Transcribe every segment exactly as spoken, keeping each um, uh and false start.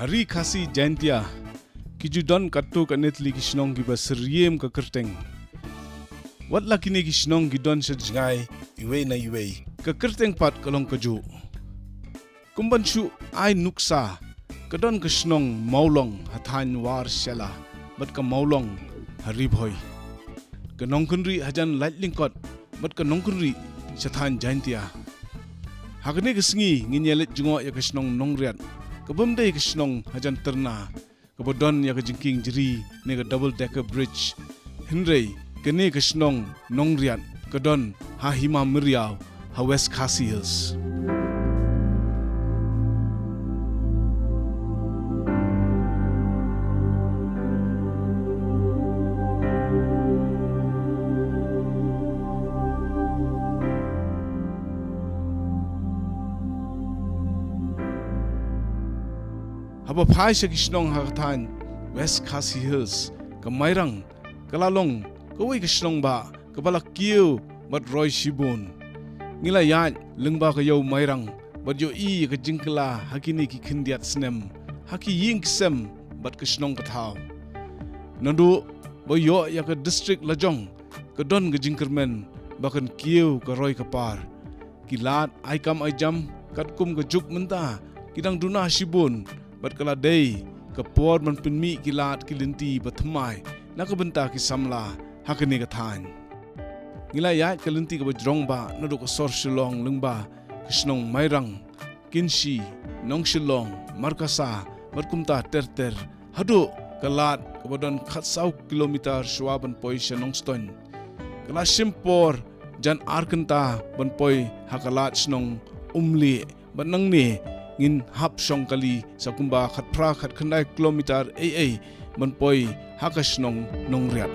Ha ri Khasi Jaintia, ki ju don katto katne tylli ki shnong kiba syriem ka kyrteng. Wat la kine ki shnong ki don sha jngai iwei na iwei, ka kyrteng pat ka long kajuh. Kum ban shu ai nuksa, ka don ka shnong Mawlong ha thaiñ War Shella, bad ka Mawlong ha Ri Bhoi. Ka Nongkynrih hajan Laitlyngkot, bad ka Nongkynrih sha thaiñ Jaintia. Ha kane ka sngi ngin ïa leit jngoh ïa ka shnong Nongriat, ka bym dei ka shnong hajan Tyrna, kaba don ïa ka jingkieng jri ne ka double decker bridge. Hynrei kane ka shnong Nongriat ka don ha Hima Myriaw, ha West Khasi Hills. Haba phai sha ki shnong ha ka thaiñ West Khasi Hills, ka Mairang ka la long kawei ka shnong ba kaba la kiew bad roi shibun. Ngi la ïaid lyngba ka ïew Mairang bad ïohi ïa ka jingkylla ha kine ki khyndiat snem ha ki ïing ki sem bad ka shnong ka thaw. Naduh ba ïoh ïa ka district lajong, ka don ka jingkyrmen ba kan kiew ka roi ka par. Ki lad ai kam ai jam katkum ka juk mynta ki dang duna shibun, bad ka la dei ka por ban pynmih ki lad ki lynti ba thymmai na ka bynta ki samla ha kane ka thaiñ. Ngi la ïaid ka lynti kaba jrong ba naduh ka sor Shillong lyngba ka shnong Mairang, Kynshi, Nongshillong, Markasa, bad kumta ter ter, haduh ka lad kaba don khatsaw kilometer shuwa ban poi sha Nongstoiñ. Ka la shim por jan ar kynta ban poi ha ka lad shnong Umlieh, bad nangne ngin hap shong kali sa kumba khatphra khatkhyndai kilometer ei ei ban poi ha ka shnong Nongriat.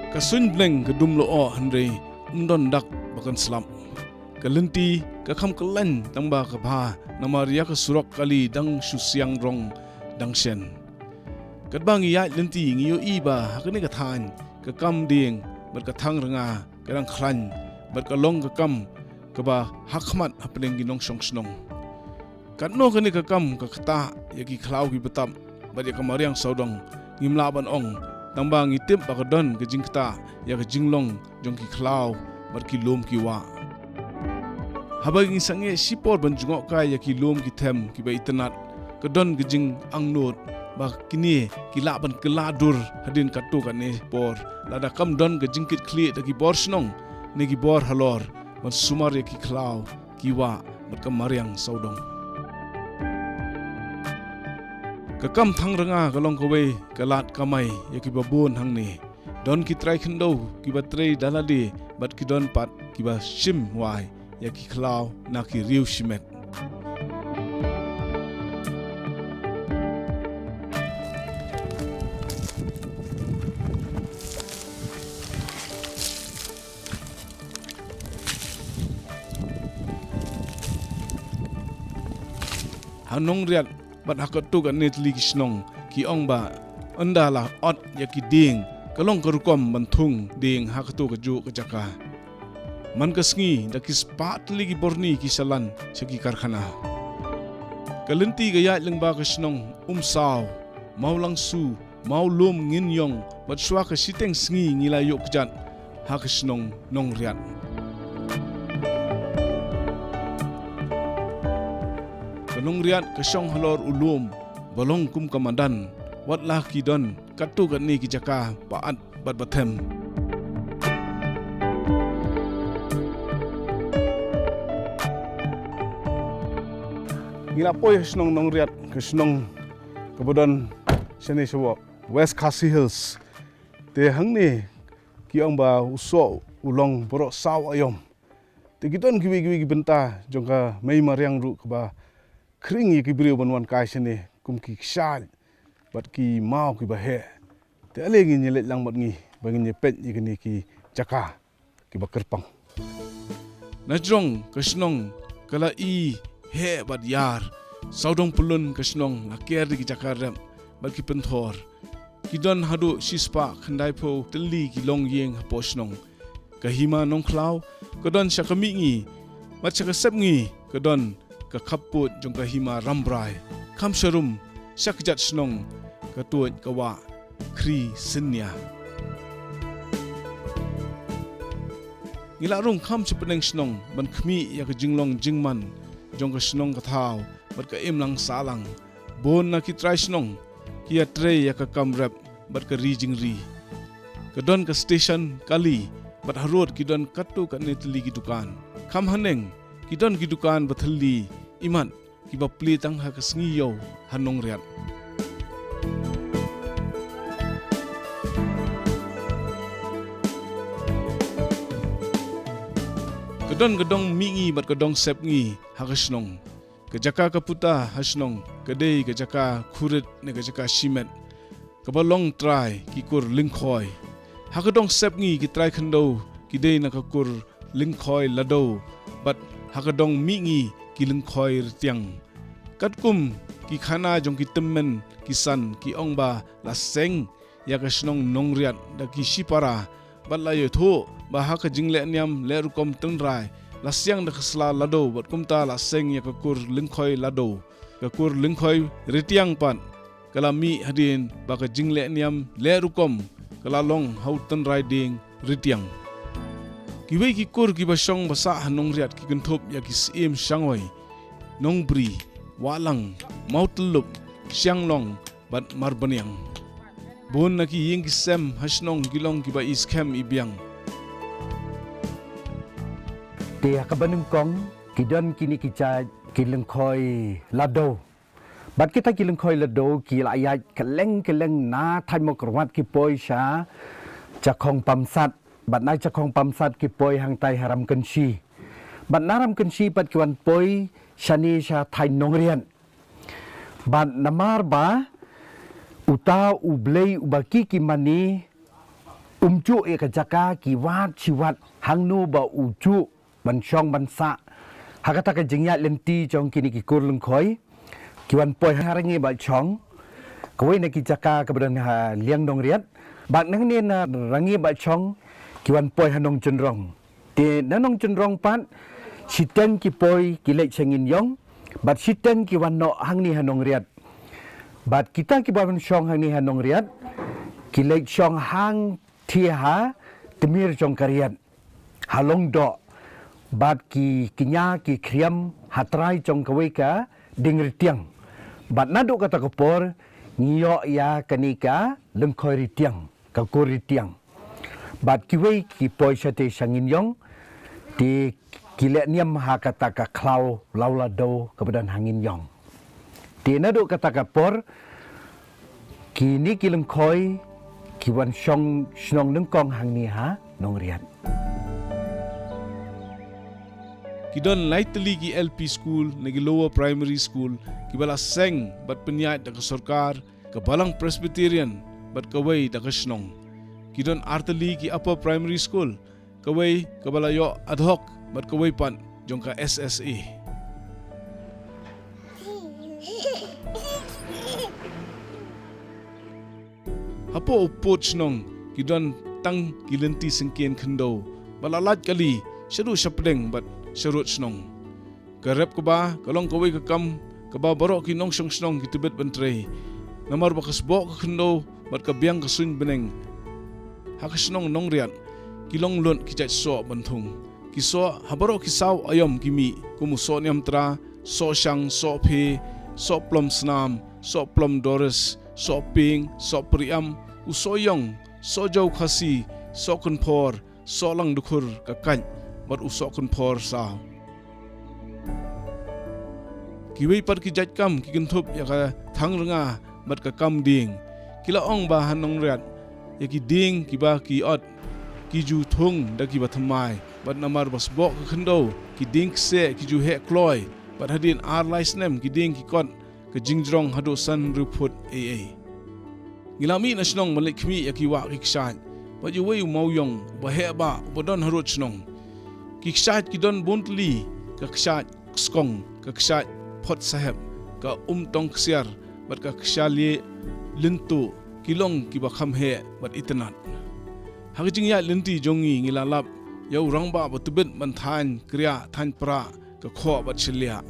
Ka suiñ bneng ka dum lyoh hynrei ym don dak ba kan slap. Ka lynti ka kham kyllain tang ba ka bha namar ïa ka surok kali dang shu siang rong dang shen. Katba ngi ïaid lynti ngi ïohi ba ha kane ka thaiñ ka kam dieng bad ka thang rnga ka dang khlaiñ bad ka long ka kam kaba hakhmat hapdeng ki nongshong shnong. Katno kane ka kam ka ktah ïa ki khlaw ki btap bad ïa ka mariang sawdong, ngim lah ban ong, tang ba ngi tip ba ka don ka jingktah ïa ka jinglong jong ki khlaw bad ki lum ki wah. Haba ngi sangeh shipor ban jngoh kai ïa ki lum ki them kiba itynnad, ka don ka jingangnud ba kine ki lah ban kylla dur hadien katto katne por, lada kam don ka jingkitkhlieh da ki bor shnong ne ki bor halor ban sumar ïa ki khlaw ki wah bad ka mariang sawdong. Ka kam thang rnga ka long kawei ka lad kamai ïa kiba bun hangne. Don ki trai khyndew kiba trei da lade bad ki don pat kiba shim wai ïa ki khlaw na ki riew shimet. Ha Nongriat bad ha katto katne tylli ki shnong ki ong ba ynda la ot ïa ki dieng ka long ka rukom ban thung dieng ha katto kajuh ka jaka. Man ka sngi da ki spah tylli ki borni ki shalan sha ki karkhana. Ka lynti ka ïaid lyngba ka shnong Umsaw, Mawlangsu, Mawlum, Ngiñiong, bad shuwa ka shiteng sngi ngi la ïuh kjat ha ka shnong Nongriat. Ka Nongriat ka shong halor u lum ba long kum ka madan, wat la ki don katto katne ki jaka ba at bad ba them. Ngi la poi ha shnong Nongriat, ka shnong kaba don shane sha West Khasi Hills. Te hangne ki ong ba u soh u long baroh saw aïom. Te ki don kiwei kiwei ki bynta jong ka mei mariang ruh kaba khring ïa ki briew ban wan kai shane, kum ki kshaid bad ki maw kiba heh. Te ale ngin ïa leit lang bad ngi ba ngin ïa peit ïa kine ki jaka kiba kyrpang. Na jrong ka shnong ka la i heh bad ïar, sawdong pyllun ka shnong la ker da ki jaka rep bad ki pynthor. Ki don haduh shispah khyndaiphew tylli ki longïing hapoh shnong. Ka hima Nongkhlaw Ka don sha ka mihngi bad sha ka sepngi ka don ka khappud jong ka hima Rambrai. Kham sharum sha ka jait shnong ka tuid ka wah Khri Synnia. Ngi la rung kham sha pdeng shnong ban khmih ïa ka jinglong jingman jong ka shnong ka thaw bad ka imlang sahlang. Bun na ki trai shnong ki ïatrei ïa ka kam rep bad ka ri jingri. Ka don ka station kali bad harud ki don katto katne tylli ki dukan. Kham haneng ki don ki dukan ba thylli imat kiba plie tang ha ka sngi ïew ha Nongriat. Ka don ka dong mihngi bad ka dong sepngi ha ka shnong. Ka jaka ka puta ha shnong ka dei ka jaka khurit ne ka jaka shimet kaba long trai ki kur lyngkhoi. Ha ka dong sepngi ki trai khyndew ki dei na ka kur lyngkhoi Ladew bad ha ka dong mihngi ki lyngkhoi Ritiang. Katkum ki khana jong ki tymmen ki san ki ong ba la seng ïa ka shnong Nongriat da ki shipara bad la ïathuh ba ha ka jingleh niam leh rukom tynrai la siang da ka sla Ladew bad kumta la seng ïa ka kur lyngkhoi Ladew. Ka kur lyngkhoi Ritiang pat ka la mih hadien ba ka jingleh niam leh rukom ka la long ha u tynrai dieng Ritiang. Kiwei ki kur kiba shong ba sah ha Nongriat ki kynthup ïa ki Syiem Shangoi, Nongbri, Wahlang, Mawtyllup, Shianglong bad Marbaniang. Bun na ki ïing ki sem ha shnong ki long kiba i skhem i biang. Te ha kaba nyngkong ki don kine ki jait ki lyngkhoi Ladew. Bad kita ki lyngkhoi Ladew ki la ïaid kylleng kylleng na thaiñ Mawkyrwat ki poi sha Jakhong Pamsat. Bad na Jakhong Pamsat ki poi hangtai ha Ramkynshi. Bad na Ramkynshi pat ki wan poi shane sha thaiñ Nongriat. Bad namar ba uta U Blei uba ki ki mane um juh ïa ka jaka ki wad shi wad hangno ba u juh ban shong ban sah. Ha kata ka jingïaid lynti jong kine ki kur lyngkhoi ki wan poi ha Rangi Baitshong, kawei na ki jaka kaba don ha liang Nongriat. Bad nangne na Rangi Baitshong ki wan poi ha Nongjynrong. Te na Nongjynrong pat shiteng ki poi ki leit sha Ngin Ïong bad shiteng ki wan noh hangne ha Nongriat. Bad kita kiba wan shong hangne ha Nongriat ki leit shong hangthie ha tmier jong ka riat ha Longdoh bad ki kñia ki khriam ha trai jong kawei ka dieng Ritiang. Bad naduh kata ka por ngi ïoh ïa kane ka lyngkhoi Ritiang, ka kur Ritiang. Bad kiwei ki poi shatei sha Ngin Ïong te ki leh niam ha kata ka khlaw Lawladew kaba don ha Ngin Ïong. Te naduh kata ka por kine ki lyngkhoi ki wan shong shnong nyngkong hangne ha Nongriat. Ki don lai tylli ki L P school ne ki lower primary school kiba la seng bad pynïaid da ka sorkar, ka Balang Presbyterian bad kawei da ka shnong. Ki don ar tylli ki upper primary school, kawei kaba la ïoh ad hoc bad kawei pat jong ka S S A. Hapoh u pud shnong ki don tang ki lynti syngkien khyndew ba la lait kali shaduh shapdeng bad sharud shnong. Ka rep kba ka long kawei ka kam kaba baroh ki nongshong shnong ki tbit ban trei. Namar ba ka sboh ka khyndew bad ka biang ka suiñ bneng ha ka shnong Nongriat ki long lut ki jait soh ban thung. Ki soh ha baroh ki saw aïom ki mih kum u soh niamtra, soh shang, soh phe, soh plom snam, soh plom doris, soh ping, soh priam, u soh ïong, soh jaw khasi, soh kynphor, soh lang dkhur ka kait bad u soh kynphor saw. Kiwei pat ki jait kam ki kynthup ïa ka thang rnga bad ka kam dieng. Ki la ong ba ha Nongriat ïa ki dieng kiba ki ot ki ju thung da kiba thymmai bad namar ba sboh ka khyndew ki dieng kseh ki ju heh kloi bad hadien ar lai snem ki dieng ki kot ka jingjrong haduh san hynriew phut ei ei. Ngi la mih na shnong ban leit khmih ïa ki wah ki kshaid bad ïa uwei u mawïong uba heh bah uba don harud shnong. Ki kshaid ki don bun tylli, ka kshaid skong, ka kshaid phot sahep, ka um tong ksiar bad ka kshaid lyntu, ki long kiba kham heh bad itynnad. Ha ka jingïaid lynti jong ngi ngi la lap ïa u rangbah ba tbit ban thaiñ kriah thaiñ prah ka khoh bad shiliah.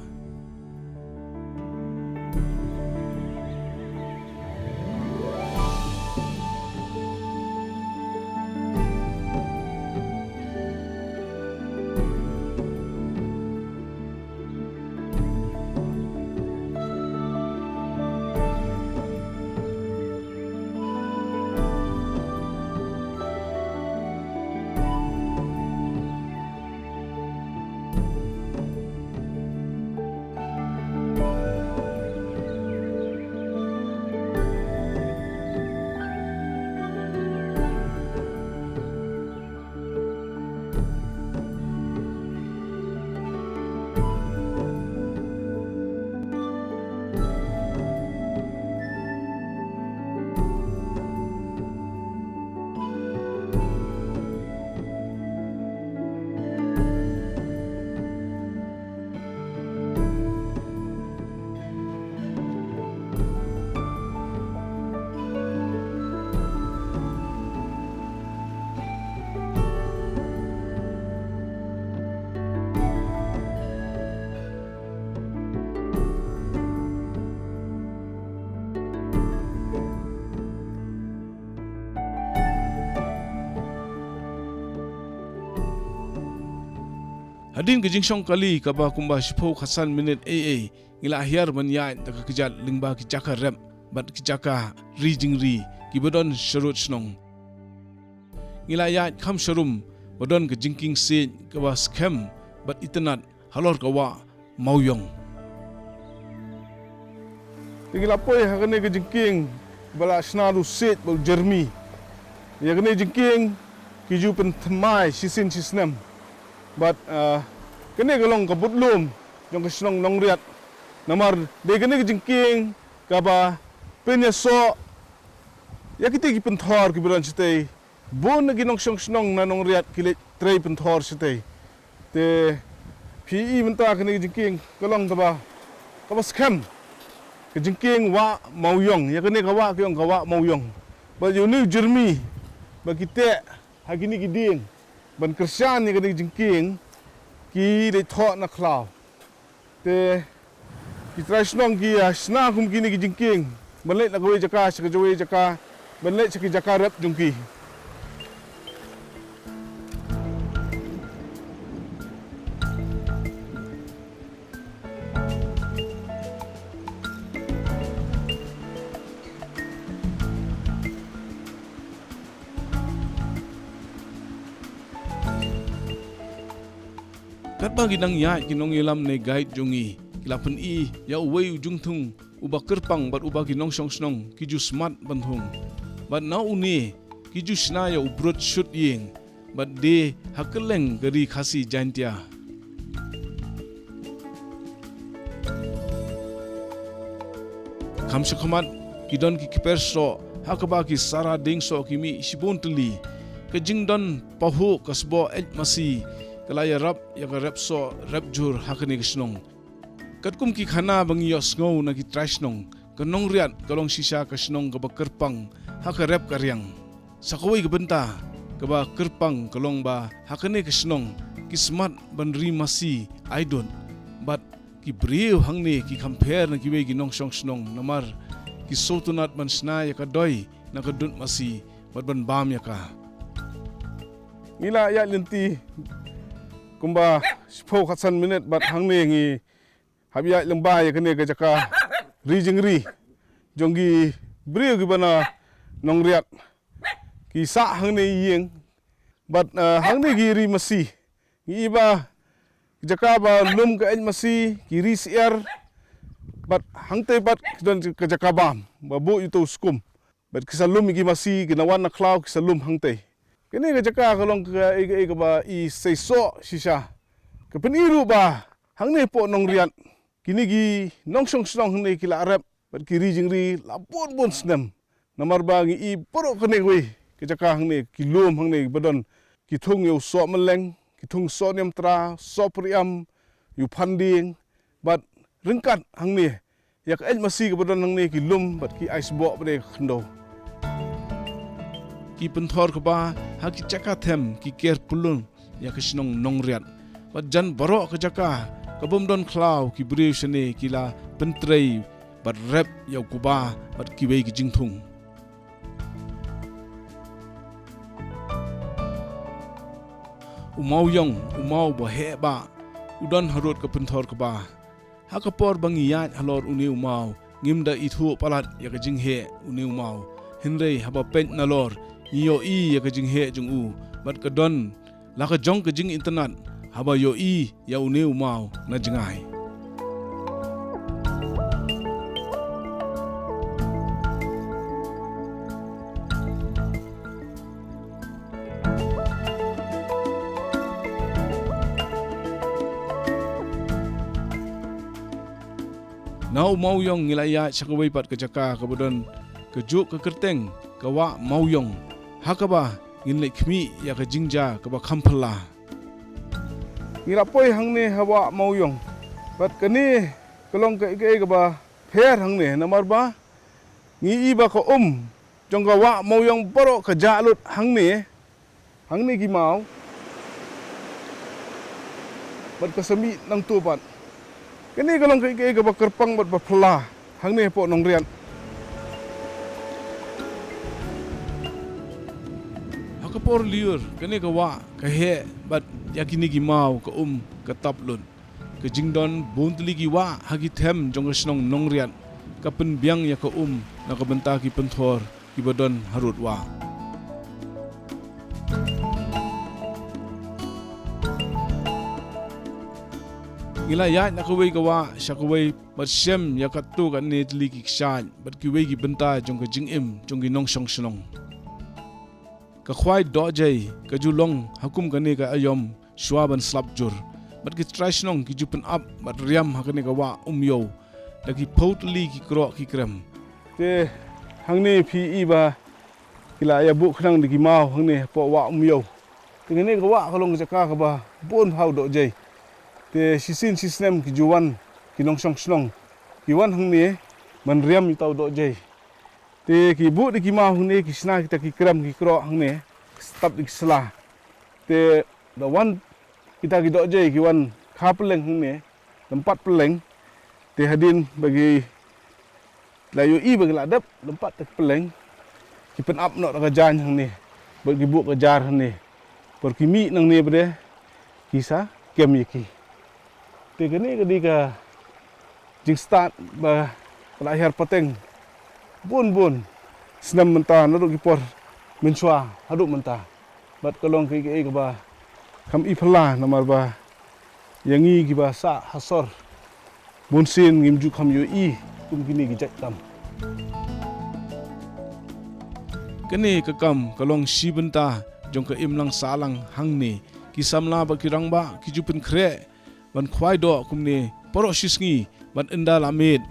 Hadien ka jingshong kali kaba kumba shiphew khatsan minit ei ei, ngi la hiar ban ïaid da ka kjat lyngba ki jaka rep bad ki jaka ri jingri kiba don sharud shnong. Ngi la ïaid kham sharum ba don ka jingkieng siej kaba skhem bad itynnad halor ka wah Mawïong. Te ngi la poi ha kane ka jingkieng ba la shna da u siej bad u jermi. Ïa kane ka jingkieng ki ju pynthymmai shisien shisnem. Bad, ah, kane ka long ka budlum jong ka shnong Nongriat. Namar dei kane ka jingkieng kaba pynïasoh ïa kitei ki pynthor kiba don shatei. Bun na ki nongshong shnong na Nongriat ki leit trei pynthor shatei. Te phi i mynta kane ka jingkieng ka long kaba, kaba skhem. Ka jingkieng Wah Mawïong, ïa kane ka wah ki ong ka Wah Mawïong. Bad ïa une u jermi ba ki teh ha kine ki dieng ban kyrshan ïa kane ka jingkieng, ki leit thoh na khlaw. Te ki trai shnong ki ïa shna kum kine ki jingkieng ban leit na kawei jaka sha kawei jaka, ban leit sha ki jaka rep jong ki. Katba ki dang ïaid ki nongïalam ne guide jong ngi, ki la pyni ïa uwei u jingthung uba kyrpang bad uba ki nongshong shnong ki ju smat ban thung. Bad na une ki ju shna ïa u brut shut ïing bad die ha kylleng ka ri Khasi Jaintia. Kham sha khmat ki don ki kper soh ha kaba ki sara dieng soh ki mih shibun tylli. Ka jingdon pahuh ka sboh eit masi ka la ïarap ïa ka rep soh rep jhur ha kane ka shnong. Katkum ki khana ba ngi ïohsngew na ki trai shnong, ka Nongriat ka long shisha ka shnong kaba kyrpang ha ka rep ka riang. Sa kawei ka bynta kaba kyrpang ka long ba ha kane ka shnong ki smat ban ri masi aidud bad ki briew hangne ki kham pher na kiwei ki nongshong shnong namar ki sngewtynnad ban shna ïa ka doi na ka dud masi bad ban bam ïa ka. Ngi la ïaid lynti kumba shiphew khatsan minit bad hangne ngi hap ïaid lyngba ïa kane ka jaka ri jingri jong ki briew kiba na Nongriat. Ki sah hangne ïing bad, eh, hangne ki ri masi. Ngi i ba jaka ba lum ka eit masi, ki ri syiar bad hangtei pat ki don ka jaka bam ba buh ïa uto u skum. Bad ki sa lum ïa ki masi, ki na wan na khlaw ki sa lum hangtei. Kane ka jaka ka long kaei kaei kaba i seisoh shisha. Ka pyni ruh ba hangne hapoh Nongriat kine ki nongshong shnong hangne ki la rep bad ki ri jingri la bun bun snem. Namar ba ngi i baroh kane kawei ka jaka hangne, ki lum hangne ba don, ki thung ïa u soh mylleng, ki thung soh niamtra, soh pyriam, ïa u phandieng, bad ryngkat hangne ïa ka eit masi kaba don hangne, ki lum bad ki ai sboh ba dei ka khyndew. Ki pynthor kba ha ki jaka them ki ker pylun ïa ka shnong Nongriat. Bad jan baroh ka jaka ka bym don khlaw, ki briew shane ki la pyntrei bad rep ïa u kba bad kiwei ki jingthung. U Mawïong, u maw ba heh ba u don harud ka pynthor kba. Ha ka por ba ngi ïaid halor une u maw, ngim da ithuh palat ïa ka jingheh une u maw. Hynrei haba peit nalor, ngi ïohi ïa ka jingheh jong u, bad ka don la ka jong ka jingitynnad haba ïohi ïa une u maw na jngai. Na u Mawïong ngi la ïaid sha kawei pat ka jaka kaba don kajuh ka kyrteng, ka Wah Mawïong, ha kaba ngin leit khmih ïa ka jingjia kaba kham phylla. Ngi la poi hangne ha Wah Mawïong, bad kane ka long kaei kaei kaba pher hangne, namar ba ngi i ba ka um jong ka Wah Mawïong baroh ka jah lut hangne, hangne ki maw, bad ka sa mih nangto pat. Kane ka long kaei kaei kaba kyrpang bad ba phylla hangne hapoh Nongriat. Ha ka por lyiur kane ka wah ka heh, bad ïa kine ki maw ka um ka tap lut. Ka jingdon bun tylli ki wah ha ki them jong ka shnong Nongriat ka pynbiang ïa ka um na ka bynta ki pynthor kiba don harud wah. Ngi la ïaid na kawei ka wah sha kawei bad shem ïa katto katne tylli ki kshaid bad kiwei ki bynta jong ka jingim jong ki nongshong shnong. Ka khwai dohjei ka ju long ha kum kane ka aïom shuwa ban slap jur. Bad ki trai shnong ki ju pynap bad riam ha kane ka wah Umïew da ki phew tylli ki kroh ki krem. Te hangne phi i ba ki la ïa buh khnang da ki maw hangne hapoh wah Umïew. Te kane ka wah ka long ka jaka kaba bun bha u dohjei. Te shisien shisnem ki ju wan ki nongshong shnong, ki wan hangne ban riam ïa uta u dohjei. Te ki buh da ki maw hangne, ki shna kita ki krem ki kroh hangne, ki stap da ki sla. Te da wan kita ki dohjei ki wan kha pylleng hangne, lympat pylleng. Te hadien ba ki la ïohi ba ki la dep lympat da ki pylleng, ki pynap noh da ka jaiñ hangne bad ki buh ka jar hangne. Por ki mih nangne pat de ki sa kem ïa ki. Te kane ka dei ka jingstad ba ka la hiar pateng bun bun snem mynta, naduh ki por mynshuwa haduh mynta. Bad ka long kaei kaei kaba kham i phylla, namar ba ïa ngi kiba sah ha sor bunsien ngim ju kham ïohi kum kine ki jait kam. Kane ka kam ka long shi bynta jong ka imlang sahlang hangne. Ki samla bad ki rangbah ki ju pynkhreh ban khwai doh kumne baroh shi sngi bad ynda la miet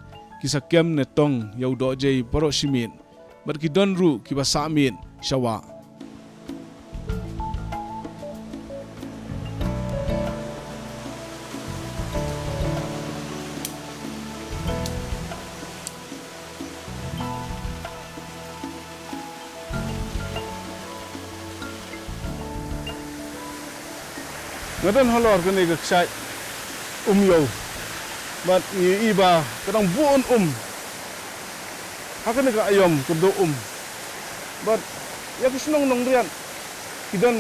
ki sa kem ne tong ïa u dohjei baroh shi miet. Bad ki don ruh kiba sah miet sha wah. Nga don halor kane ka kshaid Umïew bad ngi i ba ka dang bun um ha kane ka aïom ka bdo um. Bad ïa ka shnong Nongriat ki don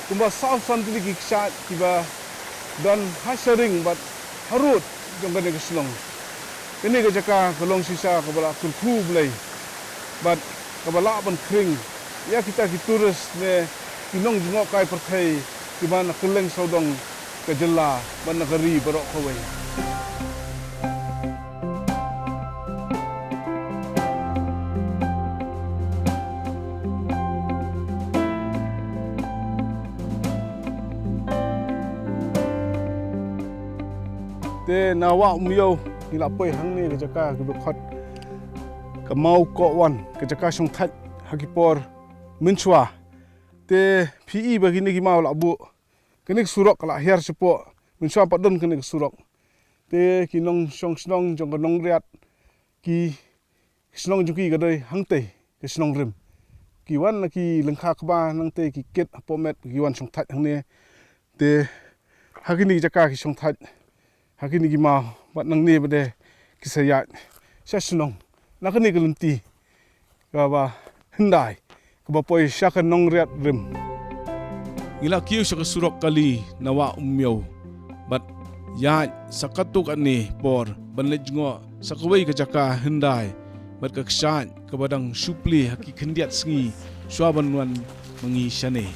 kumba saw san tylli ki kshaid kiba don ha sharing bad harud jong kane ka shnong. Kane ka jaka ka long shisha kaba la kyrkhu Blei bad kaba lah ban khring ïa kita ki tourist ne ki nongjngohkai pyrthei kiba na kylleng sawdong ka jylla bad na ka ri baroh kawei. Te na wah Umïew ngi la poi hangne ka jaka kaba khot ka Mawkohwan, ka jaka shongthait ha ki por mynshuwa. Te phi i ba kine ki maw la buh kane ka surok ka la hiar shapoh, mynshuwa pat don kane ka surok. Te ki nongshong shnong jong ka Nongriat, ki shnong jong ki ka dei hangtei ka shnong rim. Ki wan na ki lyngkha kba nangtei, ki kit hapoh met, ki wan shongthait hangne. Te ha kine ki jaka ki shong thait ha kine ki maw bad nangne ba dei ki sa ïaid sha shnong na kane ka lynti kaba hyndai kaba poi sha ka Nongriat rim. Ngi la kiew sha ka surok kali na Wah Umiew bad ïaid sa katto katne por ban leit jngoh sa kawei ka jaka hyndai bad ka kshaid kaba dang shu plie ha ki khyndiat sngi shuwa ban wan ma ngi shane.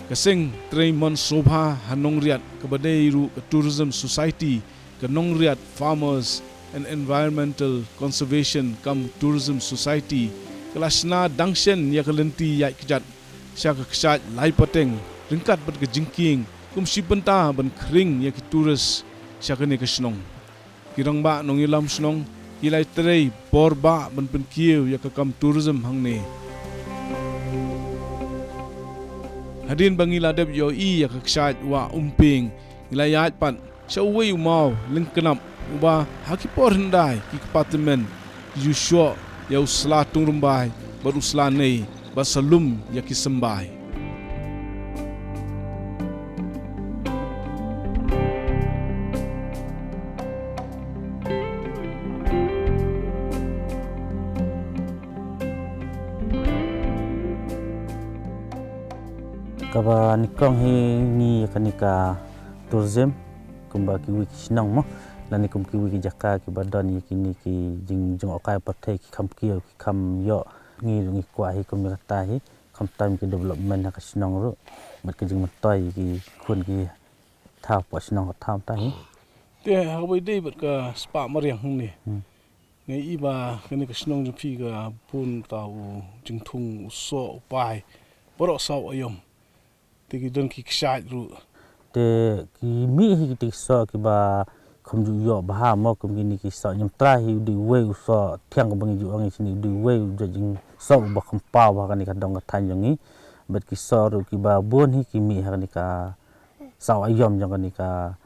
Ka seng trei mon sobha ha Nongriat kaba dei ruh ka Tourism Society, ka Nongriat Farmers and Environmental Conservation cum Tourism Society ka la shna dang shen ïa ka lynti ïaid kjat sha ka kshaid lai pateng ryngkat bad ka jingkieng kum shi bynta ban khring ïa ki tourist sha kane ka shnong. Ki rangbah nongïalam shnong ki la trei bor bha ban pynkiew ïa ka kam tourism hangne. Hadien ba ngi la dep ïohi ïa ka kshaid Wah Umpieng, ngi la ïaid pat sha uwei u maw lyngknap uba ha ki por hyndai ki kpa tymmen ki ju shoh ïa u sla tungrymbai bad u sla nei ba sa lum ïa ki symbai. Kaba nyngkong hi ngi ïa kane ka tourism kumba kiwei ki shnong mo, lane kum kiwei ki jaka kiba don ïa kine ki jing, jingïoh kai pyrthei, ki kham kiew, ki kham ïoh, ngi ruh ngi kwah hi kum ïa kata hi, khamtam ki development ha ka shnong ruh bad ka jingmyntoi ïa ki khun ki thaw hapoh shnong ka thaw ta hi. Te ha kaba ïadei bad ka spah mariang hangne, hmm, nga i ba kane ka shnong jong phi ka bun ta u jingthung, u soh, u pai, baroh saw aïom. Te ki don ki kshaid ruh. Te ki mih hi kita ki soh kiba kham ju ïoh bha mo, kum kine ki soh ñiamtra hi u dei uwei u soh thiang kaba ngi ju ong ïa shini, u dei uwei u jait jingsoh uba kham paw ha kane ka dong ka thaiñ jong ngi. Bad ki soh ruh kiba bun hi ki mih ha kane ka saw aïom jong kane ka,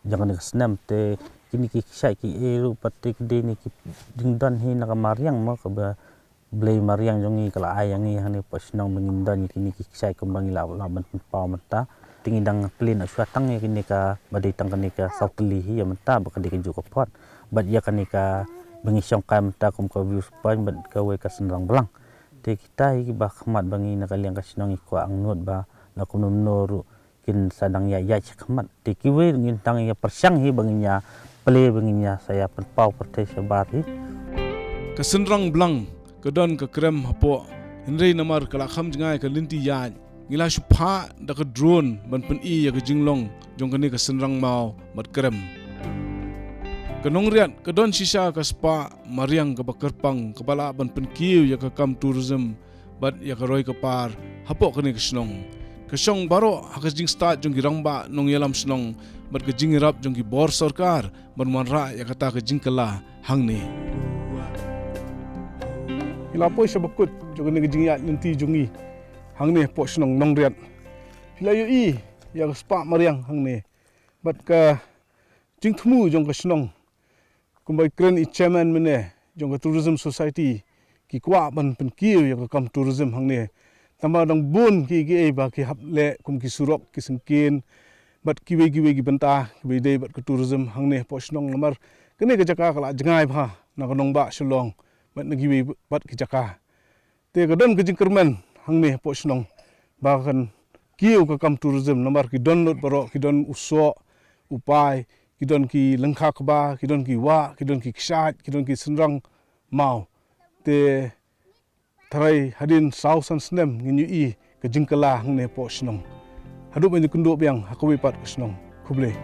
jong kane ka snem. Te kine ki kshaid kiei ruh pat te ki dei ne ki jingdon hi na ka mariang mo, kaba Blei mariang jong ngi ka la ai ïa ngi hangne hapoh shnong ba ngin don ïa kine ki kshaid kumba ngi lah, lah ban pynpaw mynta. Te ngi dang plie na shuwa tang ïa kine kaba dei tang kane ka saw tylli hi ïa mynta ba ka dei kajuh ka phot. Bad ïa kane kaba ngi shong kai mynta kum ka view point bad kawei ka synrang blang. Te kita hi kiba khmat ba ngi na ka liang ka shnong ngi kwah angnud ba la kumno kumno ruh kin sa dang ïaid ïaid shakhmat. Te kiwei ngin dang ïa pyrshang hi ba ngin ïa plie, ba ngin ïa sa ïa pynpaw pyrthei shabar hi. Ka synrang blang ka don ka krem hapoh, hynrei namar ka la kham jngai ka lynti ïaid, ngi la shu phah da ka drone ban pyni ïa ka jinglong jong kane ka synrang maw bad krem. Ka Nongriat ka don shisha ka spah mariang kaba kyrpang kaba lah ban pynkiew ïa ka kam tourism bad ïa ka roi ka par hapoh kane ka shnong. Ka shong baroh ha ka jingstad jong ki rangbah nongïalam shnong bad ka jingïarap jong ki bor sorkar ban wanrah ïa kata ka jingkylla hangne. Ngi la poi sha bakut jong kane ka jingïaid lynti jong ngi hangne hapoh shnong Nongriat. Phi la ïohi ïa ka spah mariang hangne bad ka jingthmu jong ka shnong. Kumba i kren i chairman mynne jong ka Tourism Society, ki kwah ban pynkiew ïa ka kam tourism hangne. Tangba dang bun kiei kiei ba ki hap leh kum ki surok, ki syngkien bad kiwei kiwei ki bynta kiba ïadei bad ka tourism hangne hapoh shnong, namar kane ka jaka ka la jngai bha na ka nongbah Shillong bad na kiwei pat ki jaka. Te ka don ka jingkyrmen hangne hapoh shnong ba kan kiew ka kam tourism, namar ki don lut baroh, ki don u soh, u pai, ki don ki lyngkha kba, ki don ki wah, ki don ki kshaid, ki don ki synrang maw. Te tharai hadien saw san snem ngin ïohi ka jingkylla hangne hapoh shnong. Haduh ban ïakynduh biang ha kawei pat ka shnong. Khublei.